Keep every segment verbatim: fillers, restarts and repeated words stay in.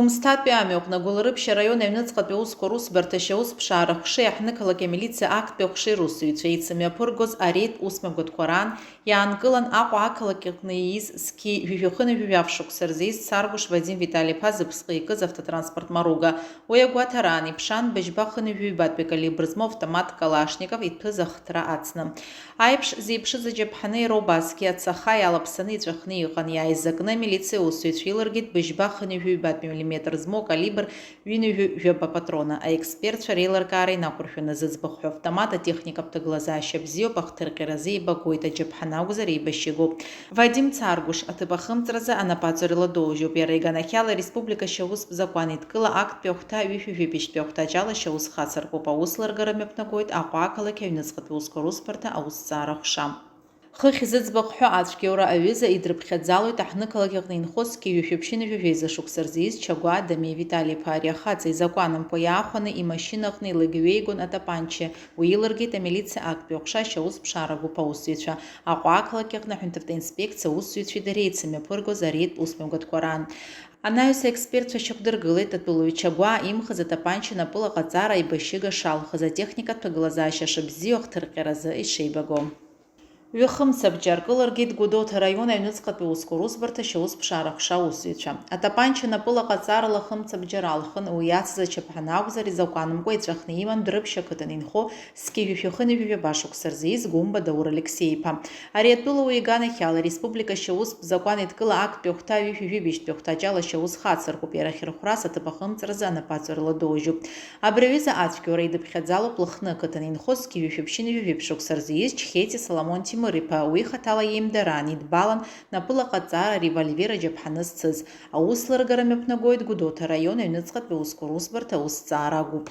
Гәымсҭатәи амҩаҟны Гәылрыԥшь араион аҩныҵҟатәи аусқәа русбарҭа ашьаусԥшаара аҟәшеи аҳҭнықалақь амилициа актәи аҟәшеи русзуҩцәа еицымҩаԥыргоз ареид усмҩаԥгатәқәа раан иаанкылан Аҟәа ақалақь аҟны ииз зқьи жәшәи хынҩажәи жәаф шықәса рзы ииз Царгәыш Вадим Витали-иԥа зыԥсҟы икыз автотранспорт маруга. Уи агәаҭараан иԥшаан быжьба хынҩажәи ҩбатәи калибр змоу автомат Калашников иҭәыз ахҭра ацны. Аиԥш зеиԥшыз аџьаԥҳаны иара убасгьы ацаха иалаԥсаны иҵәахны иҟан, иааизакны амилициа аусзуҩцәа илыргеит быжьба хынҩажәи ҩбатәи миллиметр змоу акалибр ҩынҩажәи жәаба патрона. Аекспертцәа реилыркаара инақәыршәаны зыӡбахә ҳәоу автомат атехникатә ҭагылазаашьа бзиоуп, ахҭырҟьаразы еибагоит, аџьаԥҳаны акәзар еибашьыгоуп. Вадим Царгәыш аҭыԥ ахымҵразы анапаҵаҩрала доужьуп. Иара иганахьала ареспублика ашьаустә закәан еидкыла актәи ахәҭа ҩышәи жәибжьтәи ахәҭаҷ ала ашьаус хацыркуп. Аус ларгара мҩаԥнагоит Аҟәа ақалақь аҩныҵҟатәи аусқәа русбарҭа аусҭҵаара аҟәша. Хыхь зыӡбахә ҳәо ацәгьоура аҩыза идрыԥхьаӡалоит аҳҭнықалақь аҟны инхо зқьи жәшәи ԥшьынҩажәи жәеиза шықәса рзы ииз Чагәаа Дамеи Витали-иԥа. Ари ахаҵа изакәанымкәа иаахәаны имашьынаҟны илеигәеигон атапанча. Уи илыргеит амилициа актәи аҟәша ашьаусԥшаара гәыԥ аусзуҩцәа. Аҟәа ақалақь аҟны аҳәынҭавтоинспекциа аусзуҩцәеи дареи еицымҩаԥыргоз ареид усмҩаԥгатәқәа раан. Анаҩс аекспертцәа шьақәдыргылеит атәылаҩы Чагәаа имхыз атапанча напыла ҟаҵара аибашьыга шалхыз, атехникатә ҭагылазаашьа шыбзиоу ахҭырҟьаразы ишеибаго. Ҩы-хымца бџьар кылыргеит Гәдоуҭа араион аҩныҵҟатәи аусқәа русбарҭа ашьаусԥшаара аҟәша аусзуҩцәа. Атапанча напыла ҟаҵарала хымца бџьар алхын, уи иацыз ачаԥҳаны акәзар, изакәанымкәа иҵәахны иман Дәрыԥшь ақыҭан инхо зқьи жәшәи хынҩажәи жәаба шықәса рзы ииз Гәымба Даур Алексеи-иԥа. Ари атәылаҩы иганахьала ареспублика ашьаустә закәан еидкыла актәи ахәҭа ҩышәи жәибжьтәи ахәҭаҷ ала ашьаус хацыркуп, иара ахьырхәрас аҭыԥ ахымҵразы анапаҵаҩрала доужьуп. Абри аҩыза ацәгьоура идыԥхьаӡалоуп Лыхны ақыҭан инхо зқьи жәшәи ԥшьынҩажәи жәиԥшь шықәса рзы ииз Чхети Соломон Темыр-иԥа, уи хаҭала иеимдараан, идбалан напыла ҟаҵара револьвер аџьаԥҳаны зцыз. Аус ларгара мҩаԥнагоит Гәдоуҭа араион аҩныҵҟатәи аусқәа русбарҭа аусҭҵаара агәыԥ.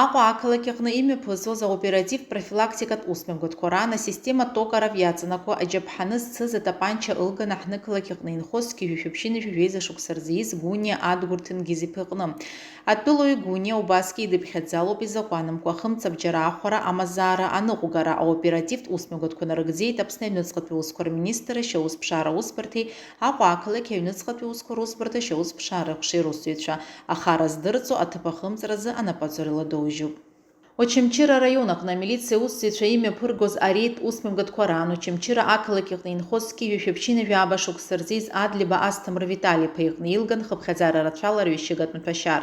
Аҟәа ақалақь аҟны имҩаԥысуаз аоператив-профилактикатә усмҩаԥгатәқәа раан асистема Токаров иаҵанакуа аџьаԥҳаны зцыз атапанча ылган аҳҭнықалақь аҟны инхо зқьи жәшәи ԥшьынҩажәи жәеиза шықәса рзы ииз Гәыниа Адгәыр Ҭенгиз-иԥа иҟны. Атәылаҩы Гәыниа убасгьы идыԥхьаӡалоуп изакәанымкәа ахымцабџьара аахәара, амазаара аныҟәгара. Аоперативтә усмҩаԥгатәқәа нарыгӡеит Аԥсны аҩныҵҟатәи аусқәа рминистрра ашьаусԥшаара аусбарҭеи Аҟәа ақалақь аҩныҵҟатәи аусқәа русбарҭа ашьаусԥшаара аҟәшеи русзуҩцәа. Ахара здырҵо аҭыԥ ахымҵразы анапаҵаҩрала доужьуп. Очамчыра араион аҟны амилициа аусзуҩцәа имҩаԥыргоз ареид усмҩаԥгатәқәа раан Очамчыра ақалақь аҟны инхо зқьи жәшәи ԥшьынҩажәи жәаба шықәса рзы ииз Адлеиба Асҭамыр Витали-иԥа иҟны илган хыԥхьаӡара рацәала арҩашьыгатә маҭәашьар.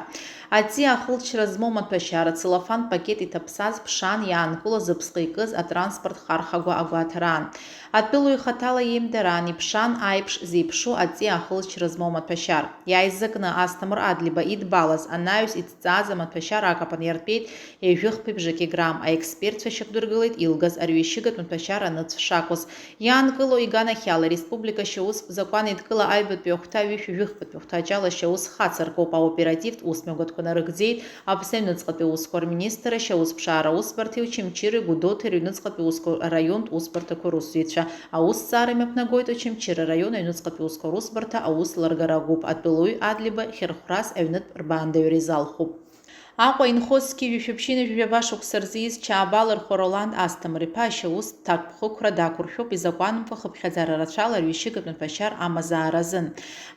Аҵиаа ахылҵшьҭра змоу амаҭәашьар, ацеллофантә пакет иҭаԥсаз ԥшаан иаанкылоз зыԥсҟы икыз атранспорт хархагәа агәаҭараан. Атәылаҩ хаҭала иеимдараан, иԥшаан аиԥш зеиԥшу аҵиаа ахылҵшьҭра змоу амаҭәашьар. Иааизакны Асҭамыр Адлеиба идбалаз, анаҩс иҭҵааз амаҭәашьар акапан иартәеит ҩажәи хԥеи бжаки грамм. Аекспертцәа шьақәдыргылеит илгаз арҩашьыгатә маҭәашьар аныцә шакәыз. Иаанкылоу иганахьала, ареспублика ашьаустә закәан еидкыла аҩбатәи ахәҭа ҩышәи жәыхԥатәи ахәҭаҷ ала ашьаус хацыркуп, аоперативтә усмҩаԥгатәқәа нарыгӡеит Аԥсны аҩныҵҟатәи аусқәа рминистрра ашьаусԥшаара аусбарҭеи Очамчыреи Гәдоуҭеи рыҩныҵҟатәи аусқәа раионтә усбарҭақәа русзуҩцәа. Аусҭҵаара мҩаԥнагоит Очамчыра араион аҩныҵҟатәи аусқәа русбарҭа аус ларгара агәыԥ, атәылаҩ Адлеиба хьырхәрас аҩнытә рбаандаҩра изалхуп. Аҟәа инхо зқьи жәшәи ԥшьынҩажәи жәаба шықәса рзы ииз Чаабалырхәа Ролан Асҭамыр-иԥа ашьаус ҭакԥхықәра дақәыршәуп изакәанымкәа хыԥхьаӡара рацәала арҩашьыгатә маҭәашьар амазаара азын.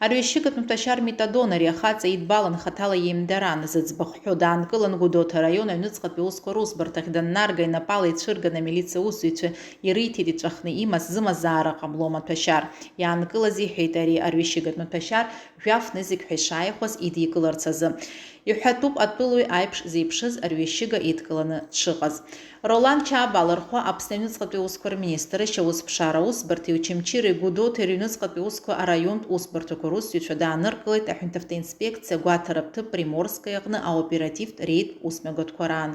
Арҩашьыгатә маҭәашьар метадон ари ахаҵа идбалан хаҭала иеимдараан, зыӡбахә ҳәо даанкылан Гәдоуҭа араион аҩныҵҟатәи аусқәа русбарҭахь даннарга, инапала ицәырган амилициа аусзуҩцәа ириҭеит иҵәахны имаз зымазаара ҟамло амаҭәашьар. Иаанкылаз иҳәеит ари арҩашьыгатә маҭәашьар жәаф нызқь ҳәа ишааихәаз идикыларц азы. Иҳәатәуп атәылаҩ аиԥш зеиԥшыз арҩашьыга идкыланы дшыҟаз. Ролан Чаабалырхәа Аԥсны аҩныҵҟатәи аусқәа рминистрра ашьаусԥшаара аусбарҭеи Очамчыреи Гәдоуҭеи рыҩныҵҟатәи аусқәа араионтә усбарҭақәа русзуҩцәа дааныркылеит аҳәынҭавтоинспекциа агәаҭара ҭыԥ Приморское аҟны аоперативтә реид усмҩаԥгатәқәа раан.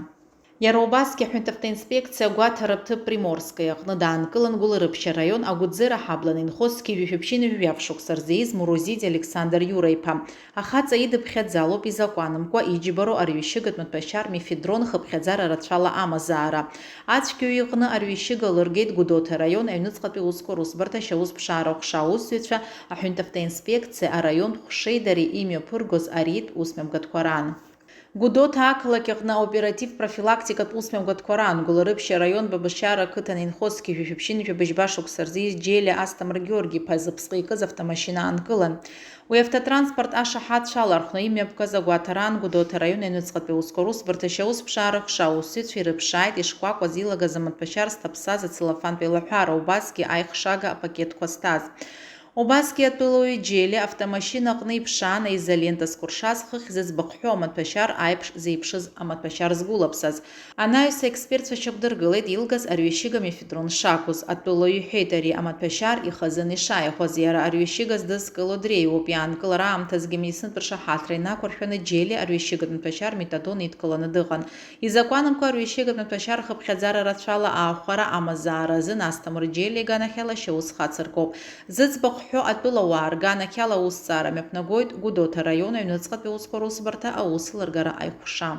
Иара убасгьы аҳәынҭавтоинспекциа агәаҭара ҭыԥ Приморское аҟны даанкылан Гәылрыԥшь араион Агәыӡера ҳаблан инхо зқьи жәшәи ԥшьынҩажәи жәаф шықәса рзы ииз Мурузиди Александр Иура-иԥа. Ахаҵа идыԥхьаӡалоуп изакәанымкәа иџьбароу арҩашьыгатә маҭәашьар мефедрон хыԥхьаӡара рацәала амазаара. Ацәгьоу иҟны арҩашьыга лыргеит Гәдоуҭа араион аҩныҵҟатәи аусқәа русбарҭа ашьаусԥшаара аҟәша аусзуҩцәа, аҳәынҭавтоинспекциа араионтә хәшеи дареи имҩаԥыргоз ареид усмҩаԥгатәқәа раан. Гәдоуҭа ақалақь аҟны аоператив-профилактикатә усмҩаԥгатәқәа раангыло Рыԥшьа араион Бабашьара ақыҭан инхо зқьи жәшәи ԥшьынҩажәи быжьба шықәса рзы ииз Џьелиа Асҭамыр Георги-иԥа зыԥсҟы икыз автомашьына аанкылан. Уи автотранспорт ашаҳаҭцәа алархәны имҩаԥгаз агәаҭараан Гәдоуҭа араион аҩныҵҟатәи аусқәа русбарҭа ашьаусԥшаара хша аусзуҩцәа ирыԥшааит ишкәакәаз илагаз амаҭәашьар зҭаԥсаз ацеллофантә еилаҳәара, убасгьы аихшага апакетқәа зҭаз. Убасгьы атәылауаҩ Џьелиа автомашьына аҟны иԥшаан аизолента зкәыршаз хыхь зыӡбахә ҳәоу амаҭәашьар аиԥш зеиԥшыз амаҭәашьар згәылаԥсаз. Анаҩс аекспертцәа шьақәдыргылеит илгаз арҩашьыга мефедрон шакәыз. Атәылауаҩ иҳәеит ари амаҭәашьар ихазын ишааихәаз, иара арҩашьыга здызкыло дреиуоуп. Иаанкылара аамҭазгьы амедицинатә ршаҳаҭра инақәыршәаны Џьелиа арҩашьыгатә маҭәашьар метадон идкыланы дыҟан. Изакәанымкәа арҩашьыгатә маҭәашьар хыԥхьаӡара рацәала аахәара амазаара азын Асҭамыр Џьелиа иганахьала ашьаус хацыркуп. Зыӡбахә ҳәо атәылауаа рганахьала аусҭҵаара мҩаԥнагоит Гәдоуҭа араион аҩныҵҟатәи аусқәа русбарҭа аусеилыргара аиҟәша.